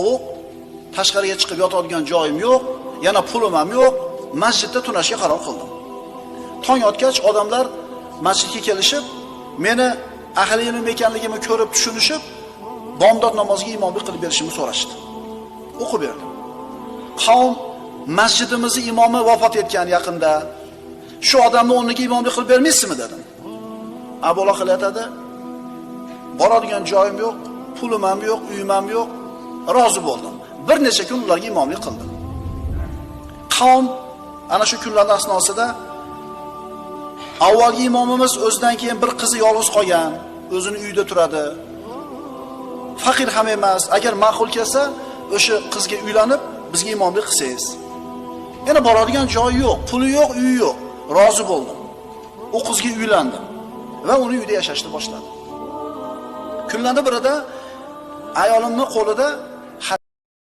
Sovuq, tashqariga chiqib yotadigan joyim yo'q, yana pulim ham yo'q, masjidda tunashga qaror qildim. Tong otgach odamlar masjidga kelishib, meni ahli ilm ekanligimni ko'rib tushunishib, bomdod namoziga imomlik qilib berishimni so'rashdi. O'qib berdim. Qavm masjidimizni imomi vafot etgan yaqinda, shu odamni o'rniga imomlik qilib bermaysizmi dedim. Abu Aqil aytadi, boradigan joyim yo'q, pulim ham yo'q, uyim ham yo'q. Rozi bo'ldim. Bir necha kun ularga imomlik qildim. Qavm ana shu kunlarning asnosida avvalgi imomimiz o'zidan keyin bir qizi yolg'iz qolgan, o'zini uyida turadi. Faqir ham emas, agar ma'qul kelsa, o'sha qizga uylanib bizga imomlik qilsangiz. Yana boradigan joyi yo'q, puli yo'q, uyi yo'q. Rozi bo'ldim. U qizga uylandim va uni uyida yashashni boshladim. Kunlarning birida ayolimning qo'lida